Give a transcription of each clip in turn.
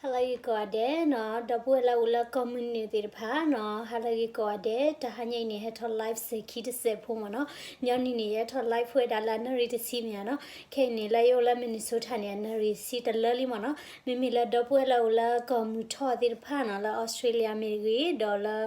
ဟါလၢဂ့ၤကိးဂၤဒဲးနီၤ, ဒီပုၢ်ဝဲၢ်လၢအအိၣ်လၢကီၢ်မုၢ်နုာ်သ့ၣ်တဖၣ်နီၤ, ဟါလၢဂ့ၤကိးဂၤဒဲး, တဟါညါအံၤန့ၣ် ဟဲထီၣ် live စဲၤခံတစဲးဖိမ့ၢ်နီၤ, ညီနုၢ်န့ၣ် ယဟဲထီၣ် live ဝဲဒၣ်လၢအနၣ်ရံၣ်တဆံမ့ၢ်ဧါနီၤ, ခဲအံၤန့ၣ် လၢယအိၣ်လၢ Minnesota န့ၣ် အနၣ်ရံၣ်တဆံတလၢလံမ့ၢ်နီၤ, မ့မ့ၢ်လၢဒီပုၢ်ဝဲၢ်လၢအအိၣ်လၢကီၢ်မုၢ်ထီၣ်သ့ၣ်တဖၣ်နီၤ, လၢ Australia မ့ၢ်ဂ့ၤ, ဒီးလၢ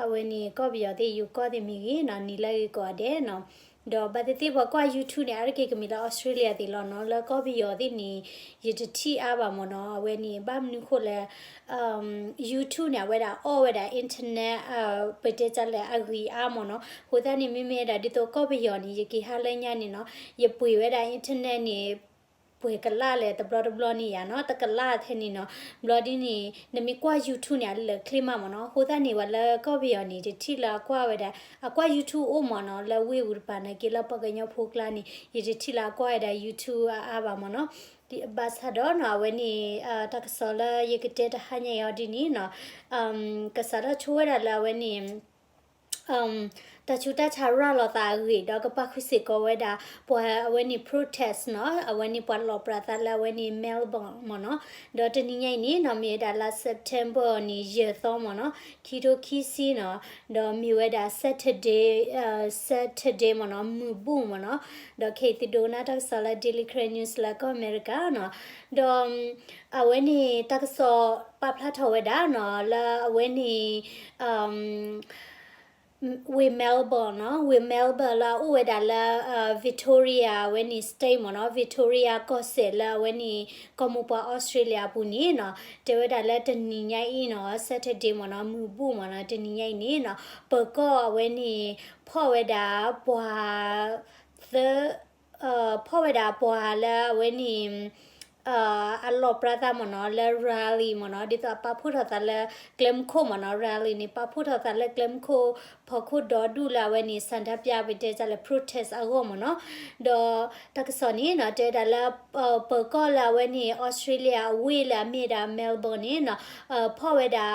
အဝဲန့ၣ် ကီၢ်ပယီၤသ့ၣ် ယိၤကီၢ်သ့ၣ်မ့ၢ်ဂ့ၤနီၤ, နံၤလၢဂ့ၤကိးဂၤဒဲးနီၤ, ဒီးဘၣ်သ့ၣ်သ့ၣ်ပှၤကွၢ် YouTube န့ၣ် အါတက့ၢ်ကမ့ၢ်လၢ Australia သ့ၣ်လီၤနီၤ, လၢကီၢ်ပယီၤသ့ၣ်န့ၣ် ယတထံၣ်အါဘၣ်မ့ၢ်နီၤ, အဝဲန့ၣ် ဘၣ်မနုၤဃိလဲၣ် YouTube န့ၣ် အဝဲဒၣ်အီၣ်ဝဲဒၣ် internet ပတဲတၢ်လဲၣ် အဂံၢ်အါမ့ၢ်နီၤ, အဃိသတးန့ၣ် မ့မ့ၢ်ဒၣ်ဒ်သိးကီၢ်ပယီၤန့ၣ် ယက့ၤဟါလၢညါန့ၣ်နီၤ, ယပှ့ၤဝဲဒၣ် internet န့ၣ် ပှဲၤကလးလဲၣ် တဘျီတဘျီန့ၣ်ယါနီၤ, တကလးထဲန့ၣ်နီၤ, ဘျီဒ်န့ၣ် နမ့ၢ်ကွၢ် YouTube န့ၣ် အလၢာ်ချ့မးမ့ၢ်နီၤ, အဃိသတးန့ၣ် ပှၤလၢကီၢ်ပယီၤန့ၣ် တထံၣ်လၢအကွၢ်ဝဲဒၣ် အကွၢ် YouTube အိၣ်မ့ၢ်နီၤ, လၢဝ့ၢ်ပူၤတပၤနာ်က့ လၢပှၤကညီဖိကျါန့ၣ် ယတထံၣ်လၢအကွၢ်ဝဲဒၣ် YouTube အါအါဘၣ်မ့ၢ်နီၤ, ဘၣ်ဆၣ်ဒီးနီၤ အဝဲန့ၣ် တၢ်ကစီၣ်လၢယကတဲတဟါညါအံၤအီၤဒ်န့ၣ်နီၤ, ကစးထီၣ်ဆိဝဲဒၣ်လၢအဝဲန့ၣ် တၢ်ဆူးတၢ်ဆါရၤလီၤသးအဂ့ၢ် ဒီးကပာ်ဃုာ်စ့ၢ်ကီးဝဲဒၣ် ပှၤအဝဲန့ၣ် protest နီၤ, အဝဲန့ၣ်ပှၤလီၣ်ပြးသးလၢအဝဲန့ၣ် Melbourne မ့ၢ်နီၤ, ဒီးတနံၤညါအံၤန့ၣ်နီၤ မ့ၢ်ဝဲဒၣ်လါ September န့ၣ် ယဲၢ်သီမ့ၢ်နီၤ, ခံထိခံဆံနီၤ, ဒီးမ့ၢ်ဝဲဒၣ် Saturday Saturday မ့ၢ်နီၤ, မုၢ်ဘူၣ်မ့ၢ်နီၤ, ဒီးခဲအံၤသုဒိကနၣ်တၢ်ကစီၣ်လၢ Daily Karen News လၢကီၢ်အမဲရကၤနီၤ, ဒီး အဝဲန့ၣ် တၢ်ကစီၣ်ပာ်ဖျါထီၣ်ဝဲဒၣ်နီၤ လၢအဝဲန့ၣ် ဝ့ၢ် Melbourne နီၤ, ဝ့ၢ် Melbourne လၢအအိၣ်ဝဲဒၣ်လၢ Victoria အဝဲန့ၣ် state မ့ၢ်နီၤ, Victoria ကီၢ်စဲၣ်လၢအဝဲန့ၣ် ကီၢ်မိၢ်ပှၢ် Australia အပူၤန့ၣ်နီၤ, တဲဝဲဒၣ်လၢတနံၤညါအံၤနီၤ Saturday မ့ၢ်နီၤ, မုၢ်ဘူၣ်မ့ၢ်နီၤ, တနံၤညါအံၤန့ၣ်နီၤ ပၢၤကီၢ်အဝဲန့ၣ် ဖီၣ်ဝဲဒၣ်ပှၤ သၢ ဖီၣ်ဝဲဒၣ်ပှၤလၢအဝဲန့ၣ် အလီၣ်ပြးသးမ့ၢ်နီၤ လၢ rally မ့ၢ်နီၤ, ဒ်သိးအပာ်ဖှိၣ်ထီၣ်သးလၢကျဲမုၢ်ခိၣ်မ့ၢ်နီၤ, rally န့ၣ် ပာ်ဖှိၣ်ထီၣ်သးလၢကျဲမုၢ်ခိၣ် ဖီခိၣ်ဒီဒူၣ်လၢအဝဲန့ၣ် ဆန္ဒပြ ပတဲတၢ်လၢ protest အဂီၢ်မ့ၢ်နီၤ, ဒီးတၢ်ကစီၣ်န့ၣ်နီၤ တဲဝဲဒၣ်လၢ ပၢၤကီၢ်လၢအဝဲန့ၣ် Australia အဝ့ၢ်လၢအမ့ၢ်ဒၣ် Melbourne န့ၣ်နီၤ ဖီၣ်ဝဲဒၣ်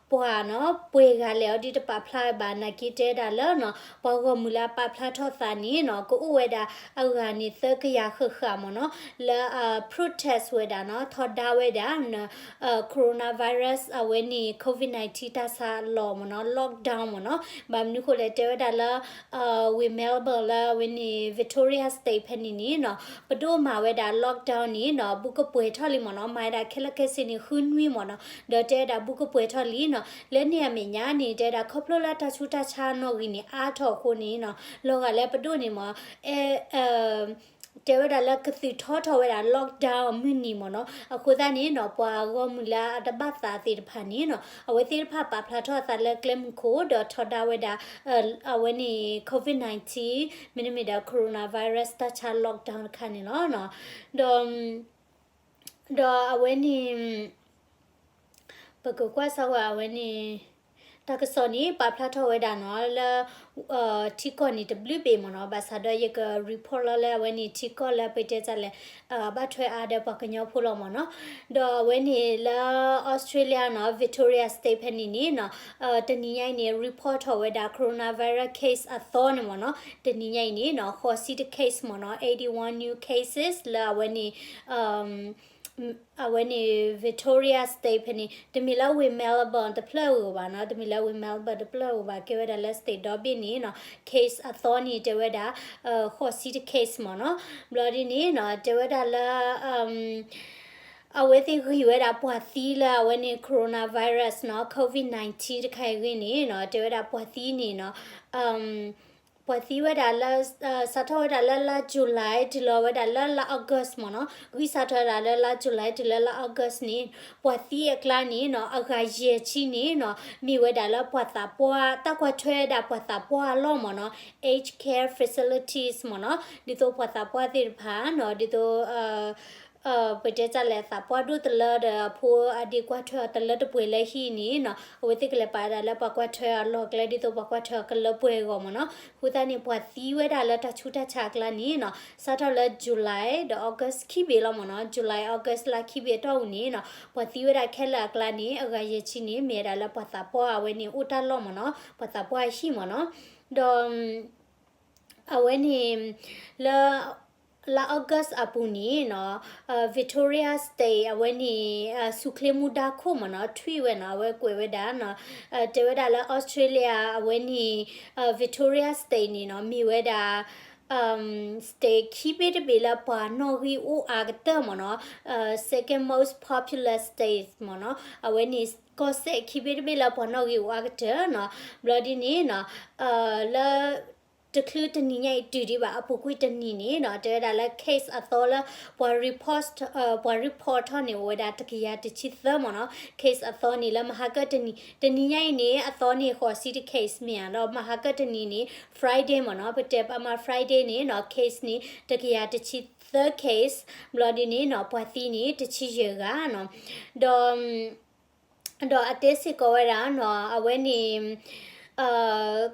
ပှၤနီၤ ပှဲၤဂၤလဲၣ်အီၤဒ်တပာ်ဖျါဘၣ် နာ်က့တဲဒၣ်လၢနီၤ ပှၤဂီၢ်မုၢ်လၢအပာ်ဖျါထီၣ်သးန့ၣ်နီၤ ကအိၣ်ဝဲဒၣ်အဂၤန့ၣ် သၢကယၤဃၣ်ဃၣ်မ့ၢ်နီၤ လၢ protest ဝဲဒၣ်နီၤ ထီဒါဝဲဒၣ် coronavirus အဝဲန့ၣ် COVID nineteen တၢ်ဆါလီၤမ့ၢ်နီၤ lockdown မ့ၢ်နီၤ ဘၣ်မနုၤဃိလဲၣ် တဲဝဲဒၣ်လၢ ဝ့ၢ် Melbourne လၢအဝဲန့ၣ် Victoria State ဖဲန့ၣ်န့ၣ်နီၤ ပဒိၣ်မၤဝဲဒၣ် lockdown န့ၣ်နီၤ ဘူးကပှဲၤထီၣ်လံမ့ၢ်နီၤ မၤဝဲဒၣ်ခဲလၢာ်ခဲဆ့န့ၣ် ဃုနွံမ့ၢ်နီၤ ဒီးတဲဝဲဒၣ်ဘူးကပှဲၤထီၣ်လံနီၤ လၢန့ၣ်အမဲာ်ညါန့ၣ် တဲဝဲဒၣ်ခီဖျိလၢတၢ်ဆူးတၢ်ဆါနီၣ်ဂံၢ်န့ၣ် အါထီၣ်အဃိန့ၣ်နီၤ လီၤဂာ်လၢပဒိၣ်န့ၣ်မ့ၢ် အဲ တဲဝဲဒၣ်လၢကသုးထီထီၣ်ဝဲဒၣ် lockdown မုၢ်နံၤမ့ၢ်နီၤ အဃိသတးန့ၣ်နီၤ ပှၤဂီၢ်မုၢ်လၢအတဘၣ်သးသ့ၣ်တဖၣ်န့ၣ်နီၤ အဝဲသ့ၣ်တဖၣ်ပာ်ဖျါထီၣ်အသးလၢကျဲမုၢ်ခိၣ် ဒီးထီဒါဝဲဒၣ် အဝဲန့ၣ် COVID nineteen မ့တမ့ၢ်ဒီး coronavirus တၢ်ဆါ lockdown တခါန့ၣ်လီၤ. ဒီး ဒီးအဝဲန့ၣ် ပကကွၢ်စၢ်ဝဲအဝဲန့ၣ် တၢ်ကစီၣ်န့ၣ် ပာ်ဖျါထီၣ်ဝဲဒၣ်နီၤ လၢ ထံကီၢ်န့ၣ်တဘျုးဘ့ၣ်မ့ၢ်နီၤ ဘၣ်ဆၣ်ဒီးယက report လီၤလၢအဝဲန့ၣ် ထံကီၢ်လၢပတဲတၢ်လဲၣ် ဘၣ်ထွဲအါဒီးပှၤကညီဖိလီၤမ့ၢ်နီၤ ဒီးအဝဲန့ၣ်လၢ Australia နီၤ Victoria State ဖဲန့ၣ်န့ၣ်နီၤ တနံၤညါအံၤန့ၣ် report ထီၣ်ဝဲဒၣ် coronavirus case အသီန့ၣ်မ့ၢ်နီၤ တနံၤညါအံၤန့ၣ်နီၤ ဃိးဆံတ case မ့ၢ်နီၤ eighty one new cases လၢအဝဲန့ၣ် အဝဲန့ၣ် Victoria State ဖဲန့ၣ် တမ့ၢ်လၢဝ့ၢ် Melbourne တဖျၢၣ်ဧိၤဘၣ်နီၤ တမ့ၢ်လၢဝ့ၢ် Melbourne တဖျၢၣ်ဧိၤဘၣ် ကဲဝဲဒၣ်လၢ state ဒီဘ့ၣ်န့ၣ်နီၤ case အသီန့ၣ် တဲဝဲဒၣ် ဃိးဆံတ case မ့ၢ်နီၤ ဘျီဒ်န့ၣ်နီၤ တဲဝဲဒၣ်လၢ အဝဲသ့ၣ်ဂံၢ်ဝဲဒၣ်ပှၤသံလၢအဝဲန့ၣ် coronavirus နီၤ COVID nineteen တခါအံၤဂ့ၢ်န့ၣ်နီၤ တဲဝဲဒၣ်ပှၤသံန့ၣ်နီၤ ပှၤသံဝဲဒၣ်လၢ စးထီၣ်ဝဲဒၣ်လၢလါ July တုၤလီၤဝဲဒၣ်လၢလါ August မ့ၢ်နီၤ ဂံၢ်စးထီၣ်ဝဲဒၣ်လၢလါ July တုၤလၢလါ August န့ၣ် ပှၤသံအကျါန့ၣ်နီၤ အဂၤယဲၢ်ဆံန့ၣ်နီၤ မ့ၢ်ဝဲဒၣ်လၢပှၤသးပှၢ် တၢ်ကွၢ်ထွဲဒၣ်ပှၤသးပှၢ်အလီၢ်မ့ၢ်နီၤ aged care facilities မ့ၢ်နီၤ ဒ်သိးပှၤသးပှၢ်သ့ၣ်တဖၣ်နီၤ ဒ်သိး ပတဲတၢ်လဲၣ် သးပှၢ်ဒိၣ်တလၢဒီးအဖိအဒ့ကွၢ်ထွဲအီၤတလၢတပှဲၤလၢဟံၣ်န့ၣ်နီၤ အဝဲသ့ၣ်ကလဲၤပာ်ဝဲဒၣ်လၢပှၤကွၢ်ထွဲအလီၢ်ကျဲ ဒ်သိးပှၤကွၢ်ထွဲအီၤကလၢပှဲၤအဂီၢ်မ့ၢ်နီၤ အဃိသတးန့ၣ် ပှၤသံဝဲဒၣ်လၢတၢ်ဆူးတၢ်ဆါအကျါန့ၣ်နီၤ စးထီၣ်လၢ July ဒီး August ခံဘ့ၣ်လီၤမ့ၢ်နီၤ July August လါခံဘ့ၣ်အတီၢ်ပူၤန့ၣ်နီၤ ပှၤသံဝဲဒၣ်ခဲလၢာ်အကျါန့ၣ် အဂၤယဲၢ်ဆံန့ၣ် မ့ၢ်ဝဲဒၣ်လၢပှၤသးပှၢ်အဝဲန့ၣ်အိၣ်တၢ်လီၢ်မ့ၢ်နီၤ ပှၤသးပှၢ်အဟံၣ်မ့ၢ်နီၤ ဒီး အဝဲန့ၣ် လၢ လါ August အပူၤန့ၣ်နီၤ Victoria State အဝဲန့ၣ် ဆူၣ်ချ့မူဒါခိၣ်မ့ၢ်နီၤ ထွံၣ်ဝဲနီၤ အဝဲကွဲးဝဲဒၣ်နီၤ တဲဝဲဒၣ်လၢ Australia အဝဲန့ၣ် Victoria State န့ၣ်နီၤ မ့ၢ်ဝဲဒၣ် state ခံဘ့ၣ်တဘ့ၣ်လၢပှၤနီၣ်ဂံၢ်အိၣ်အါကတၢၢ်မ့ၢ်နီၤ second most populous state မ့ၢ်နီၤ အဝဲန့ၣ် ကီၢ်စဲၣ်ခံဘ့ၣ်တဘ့ၣ်လၢပှၤနီၣ်ဂံၢ်အိၣ်အါကတၢၢ်နီၤ ဘျီဒ်န့ၣ်နီၤ လၢ တချုးတနံၤညါအံၤတုၤဒံးဘၣ် အပူၤကွံာ်တနံၤန့ၣ်နီၤ တဲဝဲဒၣ်လၢ case အသီလၢ ပှၤ report ပှၤ report ထီၣ်န့ၣ် အိၣ်ဝဲဒၣ်တကယၤတဆံသၢမ့ၢ်နီၤ case အသီန့ၣ် လၢမဟါကတနံၤ တနံၤညါအံၤန့ၣ် အသီန့ၣ် ဃိးဆံတ case မ့ၢ်ဧါ ဒီးမဟါကတနံၤန့ၣ် Friday မ့ၢ်နီၤ ပတဲပမၤ Friday န့ၣ်နီၤ case န့ၣ် တကယၤတဆံသၢ case ဘျီဒ်န့ၣ်နီၤ ပှၤသံန့ၣ် တဆံယဲၢ်ဂၤနီၤ ဒီး ဒီးအတဲစ့ၢ်ကီးဝဲဒၣ်နီၤ အဝဲန့ၣ်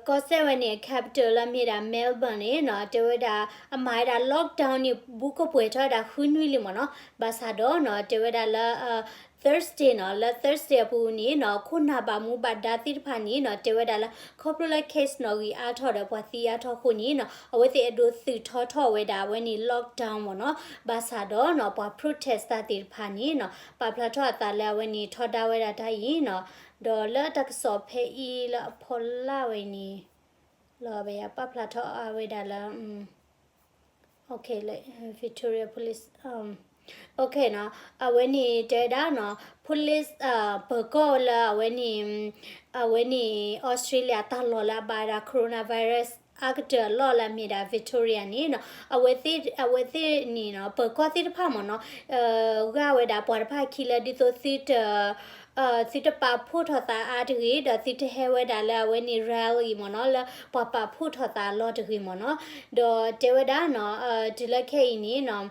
ကီၢ်စဲၣ်ဝဲန့ၣ် capital လၢမ့ၢ်ဒၣ် Melbourne န့ၣ်နီၤ တဲဝဲဒၣ် အမၤဝဲဒၣ် lockdown န့ၣ် ဘူးကပှဲၤထီၣ်ဝဲဒၣ်ဃုနွံလံမ့ၢ်နီၤ ဘၣ်ဆၣ်ဒီးနီၤ တဲဝဲဒၣ်လၢ Thursday နီၤ လၢ Thursday အပူၤန့ၣ်နီၤ ခိၣ်နၢ်ဘၣ်မူဘၣ်ဒါသ့ၣ်တဖၣ်န့ၣ်နီၤ တဲဝဲဒၣ်လၢ ခီဖျိလၢ case နီၣ်ဂံၢ်အါထီၣ်ဒီးပှၤသံအါထီၣ်အဃိန့ၣ်နီၤ အဝဲသ့ၣ်အဲၣ်ဒိးသုးထီထီၣ်ဝဲဒၣ်အဝဲန့ၣ် lockdown မ့ၢ်နီၤ ဘၣ်ဆၣ်ဒီးနီၤ ပှၤ protest တၢ်သ့ၣ်တဖၣ်န့ၣ်နီၤ ပာ်ဖျါထီၣ်အသးလၢအဝဲန့ၣ် ထီဒါဝဲဒၣ်တၢ်အံၤနီၤ ဒီးလၢတၢ်ကစီၣ်ဖဲအံၤလၢအဖီလာ်ဝဲန့ၣ် လီၤဘၣ်ယၤပာ်ဖျါထီၣ်အဝဲဒၣ်လၢ Victoria Police နီၤ အဝဲန့ၣ်တဲဝဲဒၣ်နီၤ police ပၢၤကီၢ်လၢအဝဲန့ၣ် အဝဲန့ၣ် Australia တၢ်လီၢ်လၢအဘၣ်ဝဲဒၣ် coronavirus အါကတၢၢ်အလီၢ်လၢအမ့ၢ်ဒၣ် Victoria န့ၣ်နီၤ အဝဲသ့ၣ် အဝဲသ့ၣ်န့ၣ်နီၤ ပၢၤကီၢ်သ့ၣ်တဖၣ်မ့ၢ်နီၤ ဂာ်ဝဲဒၣ်ပှၤတဖၣ်ခံလၢဒ်သိးသုတ သုတပာ်ဖှိၣ်ထီၣ်သးအါတဂ့ၤ ဒီးသုတဟဲဝဲဒၣ်လၢအဝဲန့ၣ် rally မ့ၢ်နီၤ လၢပှၤပာ်ဖှိၣ်ထီၣ်သးအလီၢ်တဂ့ၤမ့ၢ်နီၤ ဒီးတဲဝဲဒၣ်နီၤ တုၤလၢခဲအံၤန့ၣ်နီၤ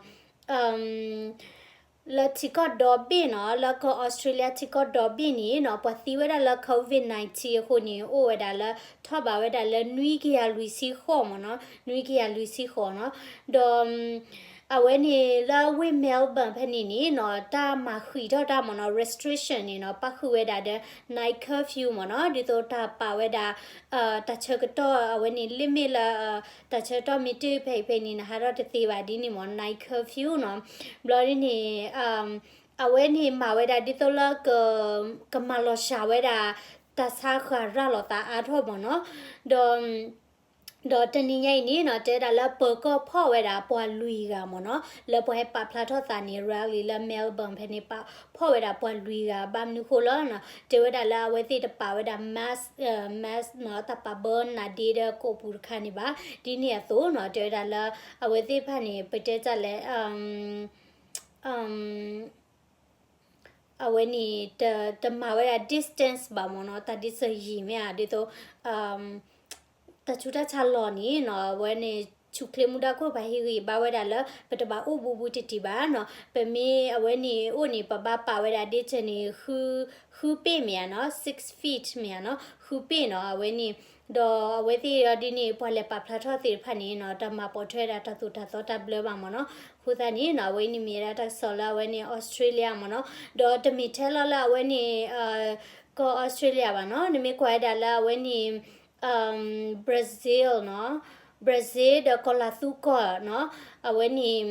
လၢထံကီၢ်ဒီဘ့ၣ်နီၤ လၢကီၢ် Australia ထံကီၢ်ဒီဘ့ၣ်န့ၣ်နီၤ ပှၤသံဝဲဒၣ်လၢ COVID nineteen အဃိန့ၣ် အိၣ်ဝဲဒၣ်လၢ ထီၣ်ဘၣ်ဝဲဒၣ်လၢနွံကယၤလွံၢ်ဆံဃိးမ့ၢ်နီၤ နွံကယၤလွံၢ်ဆံဃိးနီၤ ဒီး အဝဲန့ၣ်လၢဝ့ၢ် Melbourne ဖဲန့ၣ်န့ၣ်နီၤ တၢ်မၤဃံးထီၣ်တၢ်မ့ၢ်နီၤ restriction န့ၣ်နီၤ ပၣ်ဃုာ်ဝဲဒၣ်ဒီး night curfew မ့ၢ်နီၤ ဒ်သိးတၢ်ပာ်ဝဲဒၣ် တၢ်ဆၢကတီၢ်အဝဲန့ၣ် limit လၢ တၢ်ဆၢကတီၢ်မ့ၢ်တဖဲအံၤဖဲန့ၣ် နဟးထီၣ်တသ့ဘၣ်ဒ်န့ၣ်မ့ၢ် night curfew နီၤ ဘျီဒ်န့ၣ် အဝဲန့ၣ်မၤဝဲဒၣ်ဒ်သိးလၢ ကမၤလီၤစှၤဝဲဒၣ် တၢ်ဆါဃၢ်ရၤလီၤသးအါထီၣ်မ့ၢ်နီၤ ဒီး ဒီးတနံၤညါအံၤန့ၣ်နီၤ တဲဒၣ်လၢပၢၤကီၢ်ဖီၣ်ဝဲဒၣ်ပှၤလွံၢ်ဂၤမ့ၢ်နီၤ လၢပှၤဟဲပာ်ဖျါထီၣ်သးန့ၣ် rally လၢ Melbourne ဖဲန့ၣ် ဖီၣ်ဝဲဒၣ်ပှၤလွံၢ်ဂၤ ဘၣ်မနုၤဃိလၢနီၤ တဲဝဲဒၣ်လၢအဝဲသ့ၣ်တပာ်ဝဲဒၣ် mask mask နီၤ တၢ်ပာ်ဘၢနါဒ့ဒီးကိာ်ပူၤတခါန့ၣ်ဘၣ် ဒ်န့ၣ်အသိးနီၤ တဲဝဲဒၣ်လၢ အဝဲသ့ၣ်တဖၣ်န့ၣ် ပတဲတၢ်လဲၣ် အဝဲန့ၣ် တမၤဝဲဒၣ် distance ဘၣ်မ့ၢ်နီၤ တၢ် distance ယံာ်မ့ၢ်ဧါ ဒ်သိး တၢ်ဆူးတၢ်ဆါလီၢ်န့ၣ်နီၤ အဝဲန့ၣ် ဆူၣ်ချ့မူဒါခိၣ် ပှၤဟ့ၣ်ဂံၢ်ဘါဝဲဒၣ်လၢ ပတဘၣ်အိၣ်ဘူးဘူးတံၢ်တံၢ်ဘၣ်နီၤ ပမ့ၢ်အဝဲန့ၣ်အိၣ်န့ၣ် ပဘၣ်ပာ်ဝဲဒၣ် distance န့ၣ် ဃုပ့ၢ်မ့ၢ်ဧါနီၤ six feet မ့ၢ်ဧါနီၤ ဃုပ့ၢ်နီၤ အဝဲန့ၣ် ဒီးအဝဲသ့ၣ်အီၤဒ်န့ၣ် ပှၤလဲၤပာ်ဖျါထီၣ်သ့ၣ်တဖၣ်န့ၣ်နီၤ တၢ်မၤပိာ်ထွဲဒၣ်တၢ်သိၣ်တၢ်သီတၢ်ဘျၢဘၣ်မ့ၢ်နီၤ အဃိသတးန့ၣ်နီၤ အဝဲန့ၣ်မ့ၢ်ဝဲဒၣ်တၢ်ကစီၣ်လၢအဝဲန့ၣ် Australia မ့ၢ်နီၤ ဒီးတမ့ၢ်ထဲလီၤလၢအဝဲန့ၣ် ကီၢ် Australia ဘၣ်နီၤ နမ့ၢ်ကွၢ်ဝဲဒၣ်လၢအဝဲန့ၣ် Brazil နီၤ Brazil ဒီးကီၢ်လၤသူကီၢ်နီၤ အဝဲန့ၣ်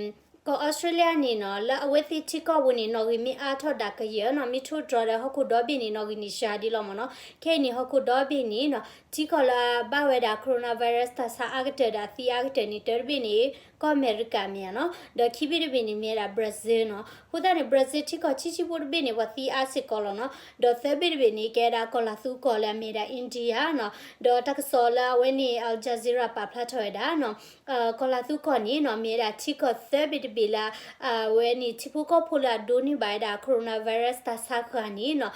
ကီၢ် Australia န့ၣ်နီၤ လၢအဝဲသ့ၣ်ထံကီၢ်ပူၤန့ၣ် နီၣ်ဂံၢ်မ့ၢ်အါထီၣ်ဒၣ်ကယဲၢ်နီၤ မ့ၢ်ထိၣ်တြီၤဒီးဟီၣ်ခိၣ်ဒီဘ့ၣ်န့ၣ် နီၣ်ဂံၢ်န့ၣ်စှၤဒ်လီၤမ့ၢ်နီၤ ခဲအံၤန့ၣ် ဟီၣ်ခိၣ်ဒီဘ့ၣ်န့ၣ်နီၤ ထံကီၢ်လၢအဘၣ်ဝဲဒၣ် coronavirus တၢ်ဆါအါကတၢၢ်ဒီးအသံအါကတၢၢ်န့ၣ် တၢ်တဘ့ၣ်န့ၣ် ကီၢ်အမဲရကၤမ့ၢ်ဧါနီၤ ဒီးခံဘ့ၣ်တဘ့ၣ်န့ၣ်မ့ၢ်ဝဲဒၣ် Brazil နီၤ အဃိသတးန့ၣ် Brazil ထံကီၢ်ဆံးဆံးဖိတဘ့ၣ်န့ၣ် ပှၤသံအါစ့ၢ်ကီးလီၤနီၤ ဒီးသၢဘ့ၣ်တဘ့ၣ်န့ၣ် ကဲဒၣ်ကီၢ်လၤသူကီၢ်လၢအမ့ၢ်ဒၣ် India နီၤ ဒီးတၢ်ကစီၣ်လၢအဝဲန့ၣ် Al Jazeera ပာ်ဖျါထီၣ်ဝဲဒၣ်နီၤ ကီၢ်လၤသူကီၢ်န့ၣ်နီၤ မ့ၢ်ဝဲဒၣ်ထံကီၢ်သၢဘ့ၣ်တဘ့ၣ်လၢ အဝဲန့ၣ်ထံဖိကီၢ်ဖိလၢအဒိးန့ၢ်ဘၣ်ဝဲဒၣ် coronavirus တၢ်ဆါဃၢ်န့ၣ်နီၤ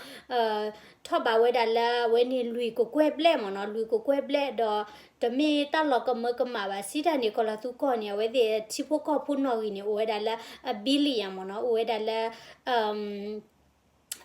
ထီၣ်ဘၣ်ဝဲဒၣ်လၢအဝဲန့ၣ်လွံၢ်ကကွဲၢ်ဘျဲၣ်မ့ၢ်နီၤ လွံၢ်ကကွဲၢ်ဘျဲၣ်ဒီး တမ့ၢ်တၢ်လီၤကမၢကမၣ်ဘၣ် စံးတၢ်န့ၣ် ကီၢ်လၤသူကီၢ်န့ၣ် အဝဲသ့ၣ်ထံဖိကီၢ်ဖိနီၣ်ဂံၢ်န့ၣ် အိၣ်ဝဲဒၣ်လၢ အ billion မ့ၢ်နီၤ အိၣ်ဝဲဒၣ်လၢ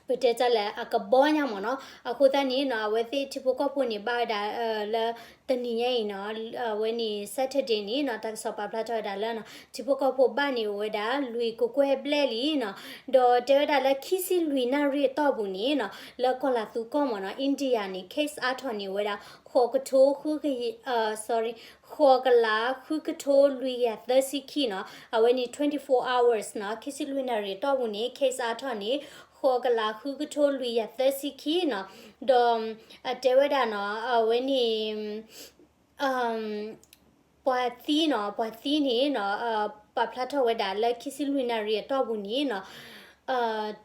ပ ပတဲတၢ်လဲၣ် အကဘီညါမ့ၢ်နီၤ. အဃိသတးန့ၣ်နီၤ အဝဲသ့ၣ်ထံဖိကီၢ်ဖိန့ၣ် ဘၣ်ဝဲဒၣ်လၢ တနံၤညါအံၤနီၤ အဝဲန့ၣ် Saturday န့ၣ်နီၤ တၢ်ကစီၣ်ပာ်ဖျါထီၣ်ဝဲဒၣ်လၢနီၤ ထံဖိကီၢ်ဖိဘၣ်န့ၣ်အိၣ်ဝဲဒၣ် လွံၢ်ကကွဲၢ်ဘျဲၣ်လံနီၤ. ဒီးတဲဝဲဒၣ်လၢခံဆံလွံၢ်နၣ်ရံၣ်အတီၢ်ပူၤန့ၣ်နီၤ လၢကီၢ်လၤသူကီၢ်မ့ၢ်နီၤ India န့ၣ် case အါထီၣ်န့ၣ်အိၣ်ဝဲဒၣ် ဃိးကထိဃုကယၤ sorry ဃိးကလးဃုကထိလွံၢ်ကယၤသၢဆံခံနီၤ. အဝဲန့ၣ် twenty-four hours နီၤ ခံဆံလွံၢ်နၣ်ရံၣ်အတီၢ်ပူၤန့ၣ် case အါထီၣ်န့ၣ် ဃိးကလးဃုကထိလွံၢ်ကယၤသၢဆံခံနီၤ. ဒီး အတဲဝဲဒၣ်နီၤ အဝဲန့ၣ် ပှၤသံနီၤ ပှၤသံန့ၣ်နီၤ ပာ်ဖျါထီၣ်ဝဲဒၣ်လၢခံဆံလွံၢ်နၣ်ရံၣ်အတီၢ်ပူၤန့ၣ်နီၤ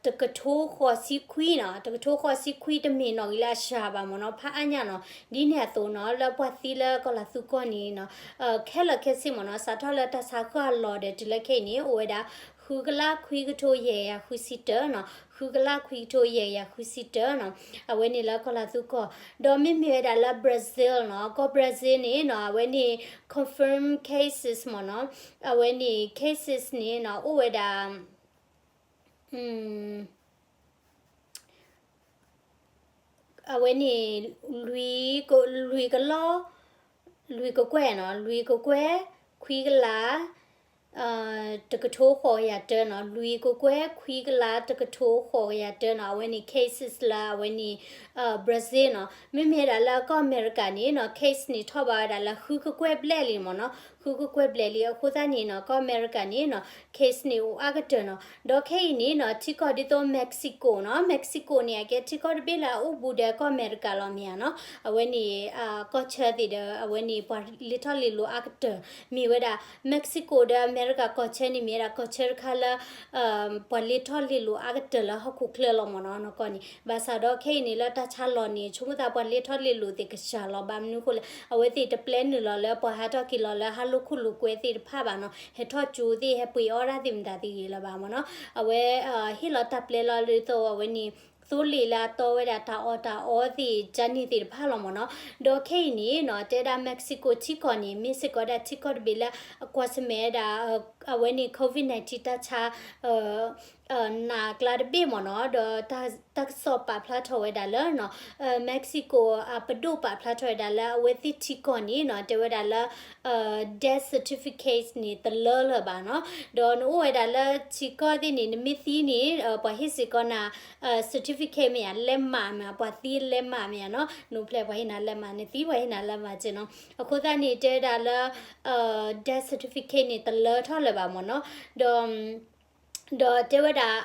တကထိဃိးဆံခွံနီၤ တကထိဃိးဆံခွံတမ့ၢ်နီၣ်ဂံၢ်လၢအစှၤဘၣ်မ့ၢ်နီၤ ဖးအါညါနီၤ. ဒ်န့ၣ်အသိးနီၤ လၢပှၤသံလၢကီၢ်လၤသူကီၢ်န့ၣ်နီၤ ခဲလၢာ်ခဲဆ့မ့ၢ်နီၤ စးထီၣ်လၢတၢ်ဆါဃၢ်အလီၢ်ဒီးတုၤလၢခဲအံၤန့ၣ် အိၣ်ဝဲဒၣ် ဃုကလးခွံကထိယဲၢ်ကယၤဃုဆံတၢနီၤ ဃုကလးခွံကထိယဲၢ်ကယၤဃုဆံတၢနီၤ. အဝဲန့ၣ်လၢကီၢ်လၤသူကီၢ် ဒီးမ့မ့ၢ်ဝဲဒၣ်လၢ Brazil နီၤ ကီၢ် Brazil န့ၣ်နီၤ အဝဲန့ၣ် confirm cases မ့ၢ်နီၤ အဝဲန့ၣ် cases န့ၣ်နီၤ အိၣ်ဝဲဒၣ် အဝဲန့ၣ် လွံၢ်က လွံၢ်ကလီ လွံၢ်ကကွဲၢ်နီၤ လွံၢ်ကကွဲၢ် ခွံကလး တကထိဃိးကယၤတၢနီၤ လွံၢ်ကကွဲၢ် ခွံကလး တကထိဃိးကယၤတၢနီၤ အဝဲန့ၣ် cases လၢအဝဲန့ၣ် Brazil နီၤ. မ့မ့ၢ်ဒၣ်လၢကီၢ်အမဲရကၤန့ၣ်နီၤ case န့ၣ်ထီၣ်ဘၣ်ဝဲဒၣ်လၢဃုကကွဲၢ်ဘျဲၣ်လံမ့ၢ်နီၤ ဃုကကွဲၢ်ဘျဲၣ်လံ အဃိသတးန့ၣ်နီၤ ကီၢ်အမဲရကၤန့ၣ်နီၤ case န့ၣ်အိၣ်အါကတၢၢ်နီၤ. ဒီးခဲအံၤန့ၣ်နီၤ ထံကီၢ်ဒ်သိး Mexico နီၤ Mexico န့ၣ် အကဲထံကီၢ်တဘ့ၣ်လၢအအိၣ်ဘူးဒီးကီၢ်အမဲရကၤလီၤမ့ၢ်ဧါနီၤ အဝဲန့ၣ် ကီၢ်ဆၢသ့ၣ်ဒီး အဝဲန့ၣ် ပှၤလ့ထီၣ်လ့လိၤအါကတၢၢ် မ့ၢ်ဝဲဒၣ် Mexico ဒီးအမဲရကၤကီၢ်ဆၢန့ၣ် မ့ၢ်ဝဲဒၣ်ကီၢ်ဆၢတခါလၢ ပှၤလ့ထီၣ်လ့လိၤအါကတၢၢ်လၢဟီၣ်ခိၣ်ချၢလီၤမ့ၢ်နီၤ နီၢ်ကီၢ်န့ၣ်. ဘၣ်ဆၣ်ဒီးခဲအံၤန့ၣ်လၢတၢ်ဆါလီၤန့ၣ် ဆိကမိၣ်သးပှၤလ့ထီၣ်လ့လိၤသ့ၣ်ကစှၤလီၤ ဘၣ်မနုၤဃိလဲၣ် အဝဲသ့ၣ်တပျဲနုာ်လီၤလၢပှၤဟးထီၣ်က့ၤလီၤလၢဟးလိာ်ခိၣ်လိာ်ကွဲသ့ၣ်တဖၣ်ဘၣ်နီၤ ဟဲထီၣ်ကၠိသ့ၣ် ဟဲပှ့ၤအီၣ်ဒၣ်သ့ၣ်မတၤသ့ၣ်ဂ့ၤလၢၤဘၣ်မ့ၢ်နီၤ အဝဲ ဟ့ၣ်လီၤတၢ်ပျဲလီၤဒ်သိးအဝဲန့ၣ် သိလ့ၣ်လၢအတီဝဲဒၣ်တၢ်အီၣ်တၢ်အီသ့ၣ် ကန့ၣ်သ့ၣ်တဖၣ်လီၤမ့ၢ်နီၤ. ဒီးခဲအံၤန့ၣ်နီၤ တဲဒၣ် Mexico ထံကီၢ်န့ၣ် မ့ၢ်စ့ၢ်ကီးဒၣ်ထံကီၢ်တဘ့ၣ်လၢအကွၢ်ဆၢၣ်မဲာ်ဝဲဒၣ် အဝဲန့ၣ် COVID nineteen တၢ်ဆါ နာ်အကျါတဘ့ၣ်မ့ၢ်နီၤ ဒီးတၢ်ကစီၣ်ပာ်ဖျါထီၣ်ဝဲဒၣ်လၢနီၤ Mexico အပဒိၣ်ပာ်ဖျါထီၣ်ဝဲဒၣ်လၢအဝဲသ့ၣ်ထံကီၢ်န့ၣ်နီၤ တဲဝဲဒၣ်လၢ death certificate န့ၣ် တလၢလၢၤဘၣ်နီၤ. ဒီးနအိၣ်ဝဲဒၣ်လၢထံကီၢ်သ့ၣ်န့ၣ် နမ့ၢ်သံန့ၣ် ပှၤဟ့ၣ်စ့ၢ်ကီးနၤ certificate မ့ၢ်ဧါ လဲးမးမ့ၢ်ဧါ ပှၤသံအလဲးမးမ့ၢ်ဧါနီၤ နအိၣ်ဖျဲၣ်ပှၤဟ့ၣ်နၤလဲးမး နသံပှၤဟ့ၣ်နၤလဲးမးက့နီၤ. အဃိသတးန့ၣ် တဲဝဲဒၣ်လၢ death certificate န့ၣ် တလၢထီၣ်လၢၤဘၣ်မ့ၢ်နီၤ. ဒီး ဒီးတဲဝဲဒၣ်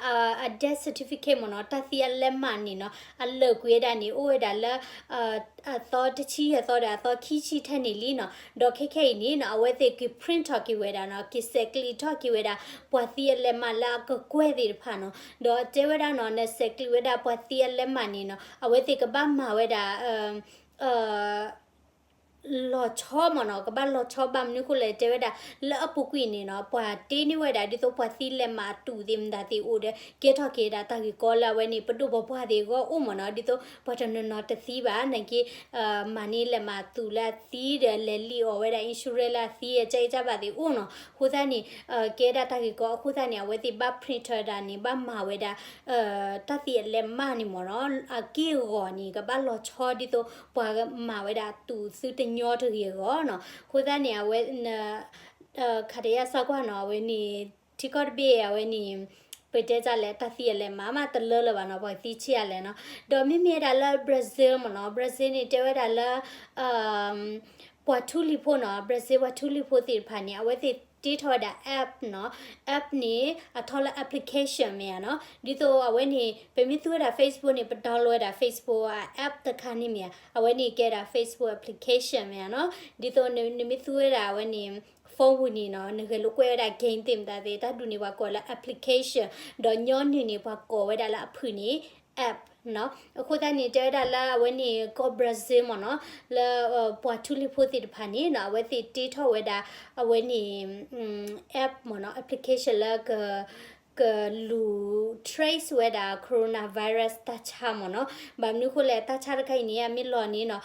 အ death certificate မ့ၢ်နီၤ တၢ်သံအလဲးမးန့ၣ်နီၤ အလၢာ်ကွံာ်ဝဲဒၣ်န့ၣ် အိၣ်ဝဲဒၣ်လၢ အသီတဆံယဲၢ်သီဒီးအသီခံဆံထဲန့ၣ်လံနီၤ. ဒီးခဲခဲအံၤန့ၣ်နီၤ အဝဲသ့ၣ်က့ၤ print ထီၣ်က့ၤဝဲဒၣ်နီၤ က့ၤဆဲးကျံးထီၣ်က့ၤဝဲဒၣ် ပှၤသံအလဲးမးလၢအကကွဲၢ်သ့ၣ်တဖၣ်နီၤ. ဒီးတဲဝဲဒၣ်နီၤ နဆဲးကျံးဝဲဒၣ်ပှၤသံအလဲးမးန့ၣ်နီၤ အဝဲသ့ၣ်ကဘၣ်မၤဝဲဒၣ် လီၤဆီမ့ၢ်နီၤ ကဘၣ်လီၤဆီဘၣ်မနုၤဃိလဲၣ် တဲဝဲဒၣ် လၢအပူၤကွံာ်န့ၣ်နီၤ ပှၤတ့န့ၢ်ဝဲဒၣ်ဒ်သိးပှၤသံလဲးမးအတူးသ့ၣ်မတၤသ့ၣ်အိၣ်ဒီး ကဲထီၣ်က့ၤဒၣ်တၢ်ဂ့ၢ်ကီလၢအဝဲန့ၣ် ပဒိၣ်ပပှၢ်သ့ၣ်အဂီၢ်အိၣ်မ့ၢ်နီၤ ဒ်သိးပှၤတနီၤနီၤတသံဘၣ် နာ်က့ မၤန့ၢ်လဲးမးအတူးလၢအသံဒီးလဲၤလံအီၤဝဲဒၣ် insurance လၢအသံအကဲကစၢ်ဘၣ်သ့ၣ်အိၣ်နီၤ. အဃိသတးန့ၣ် ကဲဒၣ်တၢ်ဂ့ၢ်ကီအဃိသတးန့ၣ် အဝဲသ့ၣ်ဘၣ် print ထီၣ်ဝဲဒၣ်န့ၣ် ဘၣ်မၤဝဲဒၣ် တၢ်သံအလဲးမးန့ၣ်မ့ၢ်နီၤ အက့ၢ်အဂီၤန့ၣ် ကဘၣ်လီၤဆီဒ်သိးပှၤမၤဝဲဒၣ်အတူးသုတညီတဂ့ၤအဂီၢ်နီၤ. အဃိသတးန့ၣ် အဝဲ ခါတယၢ်စၢ်ကွၢ်နီၤ အဝဲန့ၣ် ထံကီၢ်တဘ့ၣ်အဝဲန့ၣ် ပတဲတၢ်လဲၣ် တၢ်သံအလဲးမးမးတလၢလၢၤဘၣ်နီၤ ပှၤသံဆံးအလဲၣ်နီၤ. ဒီးမ့မ့ၢ်ဝဲဒၣ်လၢ Brazil မ့ၢ်နီၤ Brazil န့ၣ် တဲဝဲဒၣ်လၢ ပှၤထူလံၤဖိနီၤ Brazil ပှၤထူလံၤဖိသ့ၣ်တဖၣ်န့ၣ် အဝဲသ့ၣ်တ့ထီၣ်ဝဲဒၣ် app နီၤ app န့ၣ် အထီလၢ application မ့ၢ်ဧါနီၤ. ဒ်သိးအဝဲန့ၣ် ပမ့ၢ်သူဝဲဒၣ် Facebook န့ၣ် ပ download ဝဲဒၣ် Facebook အ app တခါန့ၣ်မ့ၢ်ဧါ အဝဲန့ၣ်ကဲဒၣ် Facebook application မ့ၢ်ဧါနီၤ. ဒ်သိးနမ့ၢ်သူဝဲဒၣ်အဝဲန့ၣ် phone ပူၤန့ၣ်နီၤ နဂဲၤလိာ်ကွဲဝဲဒၣ် game သ့ၣ်မတၤသ့ၣ် တၢ်ဒုးန့ၣ် ပှၤကိးလၢ application ဒီးညီနုၢ်န့ၣ် ပှၤကိးဝဲဒၣ်လၢအဖုၣ်န့ၣ် app နီၤ. အဃိသတးန့ၣ် တဲဝဲဒၣ်လၢအဝဲန့ၣ် ကီၢ် Brazil မ့ၢ်နီၤ လၢ ပှၤထူလံၤဖိသ့ၣ်တဖၣ်န့ၣ်နီၤ အဝဲသ့ၣ်တ့ထီၣ်ဝဲဒၣ် အဝဲန့ၣ် app မ့ၢ်နီၤ application လၢက က ကလူၤ trace ဝဲဒၣ် coronavirus တၢ်ဆါမ့ၢ်နီၤ. ဘၣ်မနုၤဃိလဲၣ် တၢ်ဆါတခါအံၤန့ၣ် အမ့ၢ်လီၤန့ၣ်နီၤ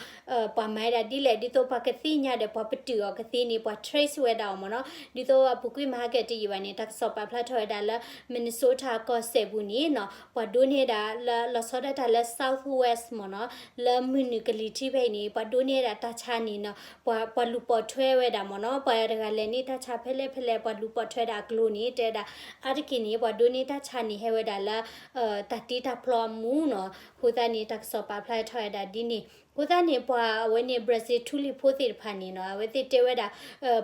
ပှၤမၤဝဲဒၣ်ဒ်လဲၣ် ဒ်သိးပှၤကသ့ၣ်ညါဒီးပှၤပတုာ်အီၤကသ့န့ၣ် ပှၤ trace ဝဲဒၣ်အီၤမ့ၢ်နီၤ. ဒ်သိးအပူၤကွံာ်မဟါကတယံာ်ဘၣ်န့ၣ် တၢ်ကစီၣ်ပာ်ဖျါထီၣ်ဝဲဒၣ်လၢ Minnesota ကီၢ်စဲၣ်ပူၤန့ၣ်နီၤ ပှၤဒိးန့ၢ်ဒၣ်လၢ လီၤဆီဒၣ်တၢ်လၢ Southwest မ့ၢ်နီၤ လၢမုၢ်နုာ်ကလံၤထံးဖဲအံၤန့ၣ် ပှၤဒိးန့ၢ်ဒၣ်တၢ်ဆါန့ၣ်နီၤ ပှၤ ပှၤလူၤပိာ်ထွဲဝဲဒၣ်မ့ၢ်နီၤ ပှၤတဂၤလဲၤန့ၢ်တၢ်ဆါဖဲလဲၣ်ဖဲလဲၣ် ပှၤလူၤပိာ်ထွဲဒၣ်အကျိၤန့ၣ် တဲဒၣ် အါတက့ၢ်န့ၣ် ပှၤဒိးန့ၢ်တၢ်ဆါန့ၣ် ဟဲဝဲဒၣ်လၢ တၢ်တ့တၢ်ဖျီအမူနီၤ. အဃိသတးန့ၣ် တၢ်ကစီၣ်ပာ်ဖျါထီၣ်ဝဲဒၣ်ဒ်န့ၣ် အဃိသတးန့ၣ် ပှၤအဝဲန့ၣ် Brazil ထူလံၤဖိသ့ၣ်တဖၣ်န့ၣ်နီၤ အဝဲသ့ၣ်တဲဝဲဒၣ်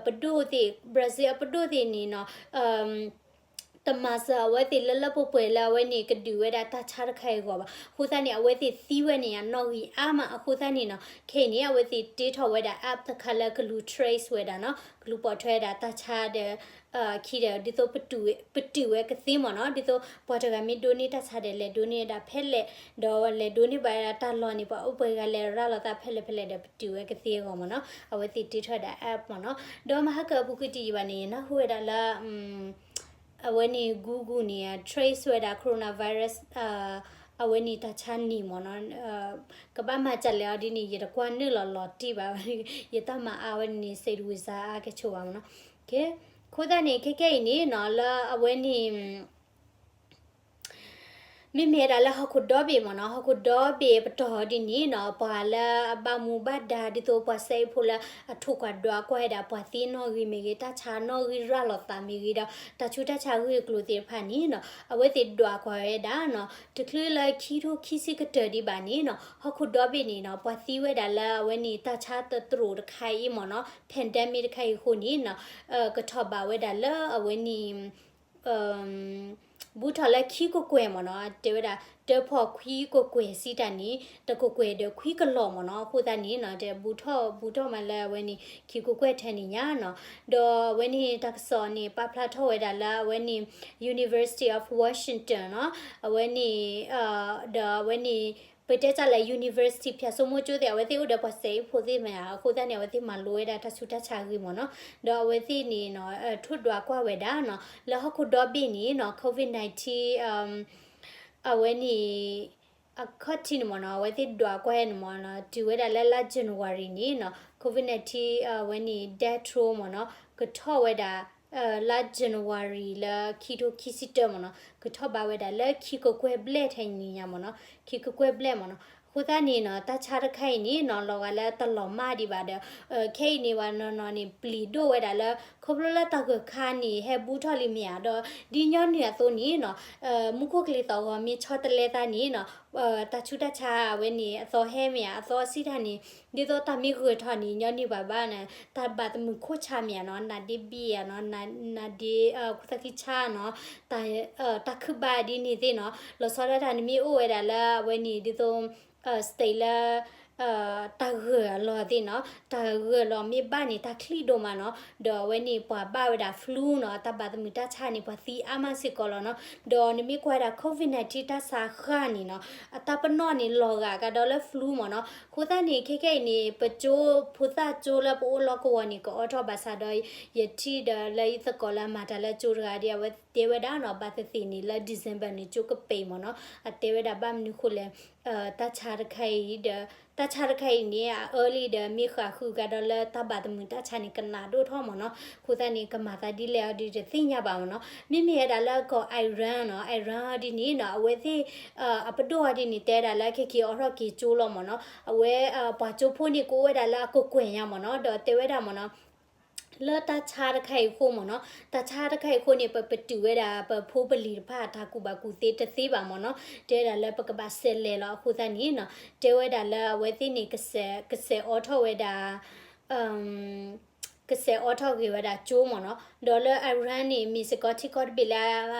ပဒိၣ်သ့ၣ် Brazil အပဒိၣ်သ့ၣ်န့ၣ်နီၤ တမၤစၢၤအဝဲသ့ၣ်လၢလၢပှဲၤပှဲၤလၢအဝဲန့ၣ် ကဒုးဝဲဒၣ်တၢ်ဆါတခါအံၤအဂီၢ်ဘၣ်. အဃိသတးန့ၣ် အဝဲသ့ၣ်သံဝဲန့ၣ် အနီၣ်ဂံၢ်အါမး အဃိသတးန့ၣ်နီၤ ခဲအံၤန့ၣ် အဝဲသ့ၣ်တ့ထီၣ်ဝဲဒၣ် app တခါလၢကလူၤ trace ဝဲဒၣ်နီၤ ကလူၤပိာ်ထွဲဒၣ်တၢ်ဆါဒီး ခံဒီး ဒ်သိး ပတုာ်ဝဲကသ့မ့ၢ်နီၤ ဒ်သိး ပှၤတဂၤမ့ၢ်ဒိးန့ၢ်တၢ်ဆါဒီး လဲၤဒိးန့ၢ်ဒၣ်ဖဲလဲၣ် ဒီးလဲၤဒိးန့ၢ်ဘၣ်ဒၣ်တၢ်လီၢ်န့ၣ် ပှၤအိၣ်ပှဲၤဂၤလဲၤရၤလီၤသးဖဲလဲၣ်ဖဲလဲၣ်ဒီး ပတုာ်ဝဲကသ့အဂီၢ်မ့ၢ်နီၤ အဝဲသ့ၣ်တ့ထီၣ်ဒၣ် app မ့ၢ်နီၤ. ဒီးမဟါကအပူၤကွံာ်တယံာ်ဘၣ်န့ၣ် နၢ်ဟူဝဲဒၣ်လၢ အဝဲန့ၣ် Google န့ၣ် trace ဝဲဒၣ် coronavirus အဝဲန့ၣ်တၢ်ဆါန့ၣ်မ့ၢ်နီၤ ကဘၣ်မၤစၢၤလဲၣ်အီၤဒ်န့ၣ် ယတကွၢ်နုာ်လီၤလီၤတံၢ်ဘၣ် ယတၢ်မၤအါဝဲန့ၣ် စံးတဝံၤစါအါကဆိးဘၣ်မ့ၢ်နီၤ. အဃိသတးန့ၣ် ခဲကဲအံၤန့ၣ်နီၤ လၢအဝဲန့ၣ် မ့မ့ၢ်ဝဲဒၣ်လၢဟီၣ်ခိၣ်ဒီဘ့ၣ်မ့ၢ်နီၤ ဟီၣ်ခိၣ်ဒီဘ့ၣ်ပတီၢ်ဒ်န့ၣ်နီၤ ပှၤလၢအဘၣ်မူဘၣ်ဒါ ဒ်သိးပှၤစဲအ့ၣ်ဖိလၢအထိၣ်ကွၢ်ဒွးကွၢ်ဝဲဒၣ် ပှၤသံနီၣ်ဂံၢ်မ့ၢ်ဂ့ၤ တၢ်ဆါနီၣ်ဂံၢ်ရၤလီၤသးမ့ၢ်ဂ့ၤဒီး တၢ်ဆူးတၢ်ဆါဂ့ၢ်အကျိၤသ့ၣ်တဖၣ်န့ၣ်နီၤ အဝဲသ့ၣ်ဒွးကွၢ်ဝဲဒၣ်နီၤ တချုးလၢခံထိခံဆံကတၢၢ်ဒံးဘၣ်န့ၣ်နီၤ ဟီၣ်ခိၣ်ဒီဘ့ၣ်န့ၣ်နီၤ ပှၤသံဝဲဒၣ်လၢအဝဲန့ၣ် တၢ်ဆါသတြိာ်တခါအံၤမ့ၢ်နီၤ pandemic တခါအံၤအဃိန့ၣ်နီၤ ကထီၣ်ဘးဝဲဒၣ်လၢအဝဲန့ၣ် ဘူးထီၣ်လၢခံကကွဲၢ်မ့ၢ်နီၤ တဲဝဲဒၣ် တၢဖီၣ်ခွံကကွဲၢ်စံးတၢ်န့ၣ် တကကွဲၢ်ဒီးခွံကလီၢ်မ့ၢ်နီၤ အဃိသတးန့ၣ်နီၤ တဲဘူးထီၣ် ဘူးထီၣ်မးလၢအဝဲန့ၣ် ခံကကွဲၢ်ထဲန့ၣ်ညါနီၤ ဒီးအဝဲန့ၣ်တၢ်ကစီၣ်န့ၣ် ပာ်ဖျါထီၣ်ဝဲဒၣ်လၢအဝဲန့ၣ် University of Washington နီၤ အဝဲန့ၣ် ဒီးအဝဲန့ၣ် ပတဲတၢ်လၢ university ဖၠၣ်စိမိၣ်ကၠိသ့ၣ် အဝဲသ့ၣ်အိၣ်ဒီးပှၤစဲအ့ၣ်ဖိသ့ၣ်မ့ၢ်ဧါ အဃိသတးန့ၣ် အဝဲသ့ၣ်မၤလိဝဲဒၣ်တၢ်ဆူးတၢ်ဆါဂ့ၢ်မ့ၢ်နီၤ ဒီးအဝဲသ့ၣ်န့ၣ်နီၤ ထိၣ်ဒွးကွၢ်ဝဲဒၣ်နီၤ လၢဟီၣ်ခိၣ်ဒီဘ့ၣ်န့ၣ်နီၤ COVID nineteen အဝဲန့ၣ် အခီၣ်ထံးန့ၣ်မ့ၢ်နီၤ အဝဲသ့ၣ်ဒွးကွၢ်န့ၣ်မ့ၢ်နီၤ တုၤဝဲဒၣ်လၢလါ January န့ၣ်နီၤ COVID nineteen အဝဲန့ၣ် death toll မ့ၢ်နီၤ ကထီၣ်ဝဲဒၣ် လါ January လၢခံထိခံဆံတၢမ့ၢ်နီၤ ကထီၣ်ဘးဝဲဒၣ်လၢခံကကွဲၢ်ဘျဲၣ်ထဲန့ၣ်ညါမ့ၢ်နီၤ ခံကကွဲၢ်ဘျဲၣ်မ့ၢ်နီၤ အဃိသတးန့ၣ်နီၤ တၢ်ဆါတခါအံၤန့ၣ်နီၤ လီၤဂာ်လၢတလီၤမၢ်ဒံးဘၣ်ဒီး ခဲအံၤန့ၣ် ပှၤနီၢ်နီၢ်န့ၣ် ပျံၤဒိၣ်ဝဲဒၣ်လၢ ခီဖျိလၢတၢ်ဂၢၢ်ခါန့ၣ် ဟဲဘူးထီၣ်လံမ့ၢ်ဧါ ဒီးဒ်ညီနုၢ်အသိးန့ၣ်နီၤ မူခိၣ်ကလံၤသီၣ်ဂီၤမ့ၢ်ဆီတလဲသးန့ၣ်နီၤ တၢ်ဆူးတၢ်ဆါအဝဲန့ၣ် အသီဟဲမ့ၢ်ဧါ အသီစံးတၢ်န့ၣ် ဒ်သိးတၢ်မ့ၢ်ဂၢၢ်ထီၣ်န့ၣ် ညီနုၢ်ဘၣ်ဘၣ်န့ၣ် တၢ်ဘၣ်သမုၣ်ခိၣ်ဆါမ့ၢ်ဧါနီၤ နါဒ့ဘံၣ်ဧါနီၤ နါဒ့ ခိၣ်သၣ်ခံဆါနီၤ တၢ်ခုၣ်ဘၣ်ဒ်န့ၣ်သ့ၣ်နီၤ လီၤဆီဒၣ်တၢ်နမ့ၢ်အိၣ်ဝဲဒၣ်လၢအဝဲန့ၣ် ဒ်သိး state လၢ တၢ်ဂၢၢ်အလီၢ်သ့ၣ်နီၤ တၢ်ဂၢၢ်လီၤမ့ၢ်ဘၣ်န့ၣ် တၢ်ချံၣ်ဒိၣ်မးနီၤ ဒီးအဝဲန့ၣ် ပှၤဘၣ်ဝဲဒၣ် flu နီၤ တၢ်ဘၣ်သမုၣ်တၢ်ဆါန့ၣ် ပှၤသံအါမးစ့ၢ်ကီးလီၤနီၤ ဒီးနမ့ၢ်ကွၢ်ဝဲဒၣ် COVID nineteen တၢ်ဆါဃၢ်န့ၣ်နီၤ အတၢ်ပနီၣ်န့ၣ် လီၤဂာ်ကဒီးလၢ flu မ့ၢ်နီၤ အဃိသတးန့ၣ် ခဲကဲအံၤန့ၣ် ပကၠိ ဖိသၣ်ကၠိလၢပအိၣ်လီၢ်ကဝီၤန့ၣ် ကအိးထီၣ်ဘၣ်ဆၣ်ဒီး ယထံၣ်ဒီးလၢယသကိးလၢအမၤတၢ်လၢကၠိတဂၤဒီး အဝဲတဲဝဲဒၣ်နီၤ ဘၣ်သ့ၣ်သ့ၣ်န့ၣ် လၢ December န့ၣ် ကၠိကပံာ်မ့ၢ်နီၤ အတဲဝဲဒၣ်ဘၣ်မနုၤဃိလဲၣ် တၢ်ဆါတခါအံၤဒီး တၢ်ဆါတခါအံၤန့ၣ် အ early ဒီးမ့ၢ်ဃၣ်ဃုာ်ကဒီးလၢတၢ်ဘၣ်သမုၣ်တၢ်ဆါန့ၣ် ကနးဒိၣ်ထီၣ်မ့ၢ်နီၤ အဃိသတးန့ၣ် ကမၤသးဒ်လဲၣ်အီၤဒီးတသ့ၣ်ညါဘၣ်မ့ၢ်နီၤ မ့မ့ၢ်ဝဲဒၣ်လၢကီၢ် Iran နီၤ Iran အီၤဒ်န့ၣ်နီၤ အဝဲသ့ၣ် အပဒိၣ်အီၤဒ်န့ၣ် တဲဝဲဒၣ်လၢခဲက့ၤအိးထီၣ်က့ၤကၠိလီၤမ့ၢ်နီၤ အဝဲ ပှၤကၠိဖိန့ၣ် ကအိၣ်ဝဲဒၣ်လၢအကကွဲၢ်ညါမ့ၢ်နီၤ ဒီးတဲဝဲဒၣ်မ့ၢ်နီၤ လၢတၢ်ဆါတခါအံၤအဃိမ့ၢ်နီၤ တၢ်ဆါတခါအံၤအဃိန့ၣ် ပပတုာ်ဝဲဒၣ် ပဖိပလံၤတဖၣ် တၢ်ကူၣ်ဘၣ်ကူၣ်သ့တသ့ဘၣ်မ့ၢ်နီၤ တဲဝဲဒၣ်လၢပကဘၣ်စဲးလဲၤလီၤ အဃိသတးန့ၣ်နီၤ တဲဝဲဒၣ်လၢအဝဲသ့ၣ်န့ၣ် ကစဲး ကစဲးအိးထီၣ်ဝဲဒၣ် ကစဲးအိးထီၣ်ဂ့ၤဝဲဒၣ်ကၠိမ့ၢ်နီၤ ဒီးလၢ Iran န့ၣ် မ့ၢ်စ့ၢ်ကီးထံကီၢ်တဘ့ၣ်လၢ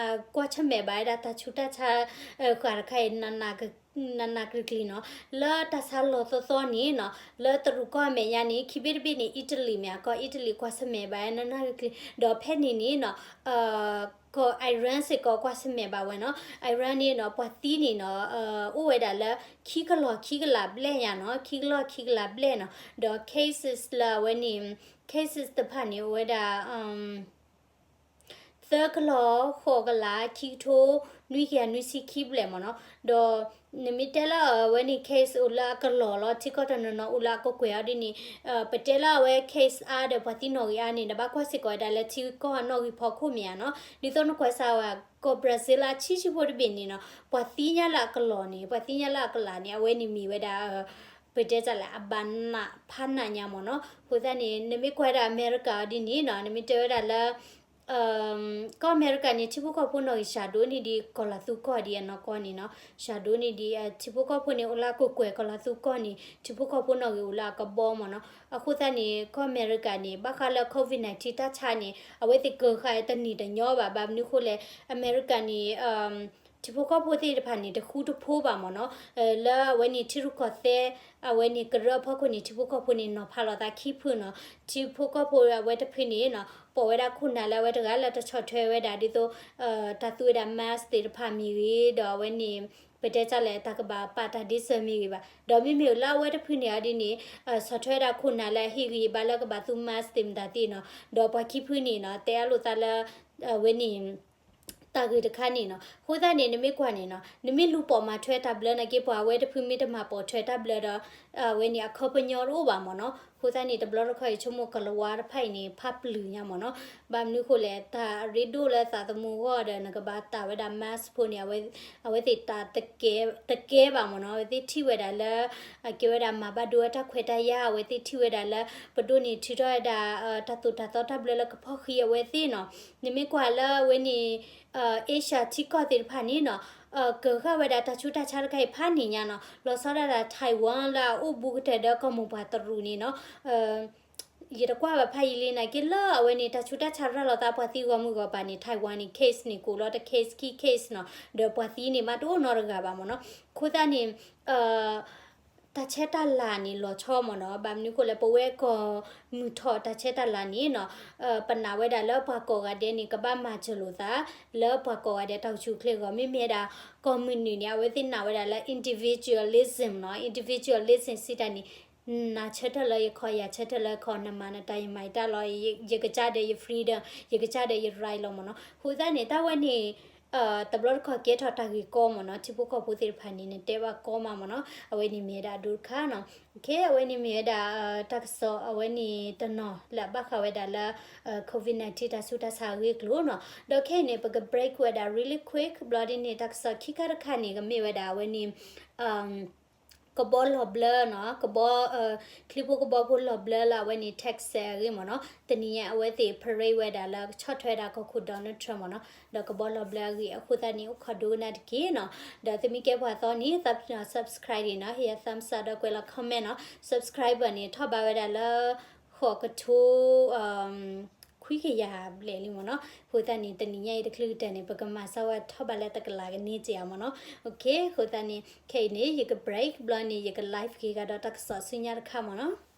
ကွၢ်ဆၢၣ်မဲာ်ဘၣ်ဝဲဒၣ်တၢ်ဆူးတၢ်ဆါ ဃၣ်တခါအံၤ နးနးကကျံၤနီၤ လၢတၢ်ဆါလီၤသီသီန့ၣ်နီၤ လၢတရူးကီၢ်အမဲာ်ညါန့ၣ် ခံဘ့ၣ်တဘ့ၣ်န့ၣ် Italy မ့ၢ်ဧါ ကီၢ် Italy ကွၢ်ဆၢၣ်မဲာ်ဘၣ်ဝဲနးနးကကျံၤ ဒီးဖဲန့ၣ်န့ၣ်နီၤ ကီၢ် Iran စ့ၢ်ကီးကွၢ်ဆၢၣ်မဲာ်ဘၣ်ဝဲနီၤ Iran န့ၣ်နီၤ ပှၤသံန့ၣ်နီၤ အိၣ်ဝဲဒၣ်လၢ ခံကလီၢ်ခံကလးဘျဲၣ်ညါနီၤ ခံကလီၢ်ခံကလးဘျဲၣ်နီၤ ဒီး cases လၢအဝဲန့ၣ် cases တဖၣ်န့ၣ် အိၣ်ဝဲဒၣ် သၢကလီၤ ဃိးကလး ခံကထိ နွံကယၤနွံဆံခံဘျဲၣ်မ့ၢ်နီၤ. ဒီး နမ့ၢ်တဲလၢအဝဲန့ၣ် case အိၣ်လၢအကလီၤလီၤ ထံကီၢ်တနီၤနီၤအိၣ်လၢအကကွဲၢ်အီၤဒ်န့ၣ် ပတဲလၢအဝဲ case အါဒီးပှၤသံနီၣ်ဂံၢ်အါန့ၣ် နဘၣ်ကွၢ်စ့ၢ်ကီးဝဲဒၣ်လၢထံကီၢ်အနီၣ်ဂံၢ်ဖီခိၣ်မ့ၢ်ဧါနီၤ. ဒ်သိးနကွၢ်စၢ်ဝဲ ကီၢ် Brazil လၢအဆံးဆံးဖိတဘ့ၣ်န့ၣ်နီၤ ပှၤသံညါလၢအကလီၤန့ၣ် ပှၤသံညါလၢအကလးန့ၣ် အဝဲန့ၣ်မ့ၢ်ဝဲဒၣ် ပတဲတၢ်လဲၣ် အဘၣ်နးဖးနးညါမ့ၢ်နီၤ. အဃိသတးန့ၣ် နမ့ၢ်ကွၢ်ဒၣ်အမဲရကၤအီၤဒ်န့ၣ်နီၤ နမ့ၢ်တဲဝဲဒၣ်လၢ ကီၢ်အမဲရကၤန့ၣ် ထံဖိကီၢ်ဖိနီၣ်ဂံၢ်စှၤဒိၣ်န့ၢ်ဒံးကီၢ်လၤသူကီၢ်ဒံးအနီၢ်ကီၢ်န့ၣ်နီၤ. စှၤဒိၣ်န့ၢ်ဒံး ထံဖိကီၢ်ဖိန့ၣ် အိၣ်လၢအကကွဲၢ်ကီၢ်လၤသူကီၢ်န့ၣ် ထံဖိကီၢ်ဖိနီၣ်ဂံၢ်အိၣ်လၢအကဘီမ့ၢ်နီၤ. အဃိသတးန့ၣ် ကီၢ်အမဲရကၤန့ၣ် ဘၣ်ဃးလၢ COVID nineteen တၢ်ဆါန့ၣ် အဝဲသ့ၣ်ကၢၤဃာ်တနံၣ်တညီဘၣ်. ဘၣ်မနုၤဃိလဲၣ် အမဲရကၤန့ၣ် ထံဖိကီၢ်ဖိသ့ၣ်တဖၣ်န့ၣ် တဃူတဖိးဘၣ်မ့ၢ်နီၤ. လၢအဝဲန့ၣ်ထံရူၢ်ကီၢ်သဲး အဝဲန့ၣ်ကရၢအဖီခိၣ်န့ၣ် ထံဖိကီၢ်ဖိန့ၣ် နီၤဖးလိာ်သးခံဖုနီၤ. ထံဖိကီၢ်ဖိအဝဲတဖုန့ၣ်နီၤ ပိာ်ဝဲဒၣ်ခိၣ်နၢ်လၢအဝဲတဂၤလၢတဆီၣ်ထွဲဝဲဒၣ်ဒ်သိး တၢ်သူဝဲဒၣ် mask သ့ၣ်တဖၣ်မ့ၢ်ဂ့ၤ ဒီးအဝဲန့ၣ် ပတဲတၢ်လဲၣ် တၢ်ကဘၣ်ပာ်တၢ်ဒ့စၢၤမ့ၢ်ဂ့ၤဘၣ်. ဒီးမ့မ့ၢ်လၢအဝဲတဖုန့ၣ်အီၤဒ်န့ၣ် ဆီၣ်ထွဲဒၣ်ခိၣ်နၢ်လၢအဟ့ၣ်ဂံၢ်ဘါလၢကဘၣ်သူ mask သ့ၣ်မတၤသ့ၣ်နီၤ. ဒီးပှၤခံဖုန့ၣ်နီၤ တဲအါလိာ်သးလၢ အဝဲန့ၣ် တၢ်ဂ့ၢ်တခါန့ၣ်နီၤ. အဃိသတးန့ၣ် နမ့ၢ်ကွၢ်န့ၣ်နီၤ နမ့ၢ်လူၤပိာ်မၤထွဲတၢ်ဘျၢနာ်က့ ပှၤအဝဲတဖုမ့ၢ်တမၤပိာ်ထွဲတၢ်ဘျၢဒီး အဝဲန့ၣ် အခီပညီတအိၣ်ဘၣ်မ့ၢ်နီၤ. အဃိသတးန့ၣ် တဘျီတခီၣ်အံၤ ဆိကမိၣ်ကလၤဝါတဖၣ်အံၤန့ၣ် ဖးပျုၢ်ညါမ့ၢ်နီၤ. ဘၣ်မနုၤဃိလဲၣ် တၢ်ရ့ဒိၣ်လၢသးသမူအဂီၢ်ဒီး နကဘၣ်တၢ်ဝဲဒၣ် mask ဖိန့ၣ် အဝဲသ့ၣ်တၢ်တကဲဘၣ်မ့ၢ်နီၤ. အဝဲသ့ၣ်ထံၣ်ဝဲဒၣ်လၢ အကဲဝဲဒၣ်မၤဘၣ်ဒိအတၢ်ခွဲးတၢ်ယာ် အဝဲသ့ၣ်ထံၣ်ဝဲဒၣ်လၢ ပဒိၣ်န့ၣ်ထုးထီၣ်ဝဲဒၣ် တၢ်သိၣ်တၢ်သီတၢ်ဘျၢလၢကဖီၣ်ဃံးအဝဲသ့ၣ်နီၤ. နမ့ၢ်ကွၢ်လၢအဝဲန့ၣ် Asia ထံကီၢ်သ့ၣ်တဖၣ်န့ၣ်နီၤ ကၢၤဃာ်ဝဲဒၣ်တၢ်ဆူးတၢ်ဆါတခါအံၤဖးန့ၢ်ညါနီၤ. လီၤဆီဒၣ်တၢ် Taiwan လၢအအိၣ်ဘူးကတၢၢ်ဒီးကီၢ်မိၢ်ပှၢ်တရူးန့ၣ်နီၤ ယတကွၢ်ဘၣ်ဖးယံာ်လံနာ်က့ လၢအဝဲန့ၣ်တၢ်ဆူးတၢ်ဆါရၤလီၤသးပှၤသံဂီၢ်မုၢ်ဂီၢ်ပၤန့ၣ် Taiwan န့ၣ် case န့ၣ် ကိးလီၤတ case ခံ case နီၤ. ဒီးပှၤသံန့ၣ် မ့ၢ်တအိၣ်နီတဂၤဘၣ်မ့ၢ်နီၤ. အဃိသတးန့ၣ် တၢ်ဆဲးတၢ်လၤန့ၣ် လီၤဆီမ့ၢ်နီၤ. ဘၣ်မနုၤဃိလဲၣ် ပဝဲကီၢ်မုၢ်ထီၣ်တၢ်ဆဲးတၢ်လၤန့ၣ်နီၤ ပနာ်ဝဲဒၣ်လၢပှၤကိးဂၤဒဲးန့ၣ် ကဘၣ်မၤစၢၤလိာ်သး လၢပှၤကိးဂၤဒဲးတၢ်အိၣ်ဆူၣ်အိၣ်ချ့အဂီၢ် မ့မ့ၢ်ဝဲဒၣ် ကီၢ်မုၢ်နုာ်န့ၣ် အဝဲသ့ၣ်နာ်ဝဲဒၣ်လၢ individualism နီၤ. Individualism စံးတၢ်န့ၣ် နၤဆၢထၢၣ်လၢယခီ ယၤဆၢထၢၣ်လၢခီ နမၤနတၢ် ယမၤယတၢ်လီၤ. ယကစၢ်ဒီးယ freedom ယကစၢ်ဒီးယ right လီၤမ့ၢ်နီၤ. အဃိသတးန့ၣ် တၢ်ဝဲန့ၣ် တဘျီတခီၣ်ကဲထီၣ်တၢ်ဂ့ၢ်ကီမ့ၢ်နီၤ. ထံဖိကီၢ်ဖိသ့ၣ်တဖၣ်န့ၣ် နတဲဘၣ်ကီမးမ့ၢ်နီၤ. အဝဲန့ၣ်မ့ၢ်ဝဲဒၣ်အဒိတခါနီၤ. အဝဲန့ၣ်မ့ၢ်ဝဲဒၣ် တၢ်ကစီၣ်အဝဲန့ၣ်တနီၤလၢအဘၣ်ဃးဝဲဒၣ်လၢ COVID nineteen တၢ်ဆူးတၢ်ဆါအဂ့ၢ်အကျိၤနီၤ. ဒီးခဲအံၤန့ၣ် ပက break ဝဲဒၣ် really quick ဘျီဒ်န့ၣ် တၢ်ကစီၣ်ခံခါတခါန့ၣ် ကမ့ၢ်ဝဲဒၣ်အဝဲန့ၣ် ကဘီလီၤဘျၢနီၤ, ကဘီ ချံဖိကဘီဖိလီၤဘျၢလၢအဝဲန့ၣ် Texas အဂ့ၢ်မ့ၢ်နီၤ. တနံၤညါအဝဲသ့ၣ် parade ဝဲဒၣ်လၢကဆီၣ်ထွဲဒၣ်ကီၢ်ခိၣ် Donald Trump မ့ၢ်နီၤ, ဒီးကဘီလီၤဘျၢအဂ့ၢ်အဃိသတးန့ၣ် အိၣ်ခိးဒိကနၣ်တက့ၢ်နီၤ. ဒီးသုမ့ၢ်ကဲပှၤသီန့ၣ် သးပ့ၤနီၣ် subscribe န့ၣ်နီၤ, ဟ့ၣ်ယၤ thumbs up ဒီးကွဲးလီၤ comment နီၤ. Subscriber န့ၣ် ထီၣ်ဘးဝဲဒၣ်လၢ ဃိးကထိ ခွံကယၤဘျဲၣ်လံမ့ၢ်နီၤ. အဃိသတးန့ၣ် တနံၤညါအံၤတချုးကတၢၢ်န့ၣ် ပကမၤစၢၤဝဲထီၣ်ဘးလၢတကလးကန့ၢ်က့ၤဧါမ့ၢ်နီၤ. အဃိသတးန့ၣ် ခဲအံၤန့ၣ် ယက break ဘျီန့ၣ် ယက live က့ၤကဒီးတၢ်ကစီၣ်ဆူညါတခါမ့ၢ်နီၤ.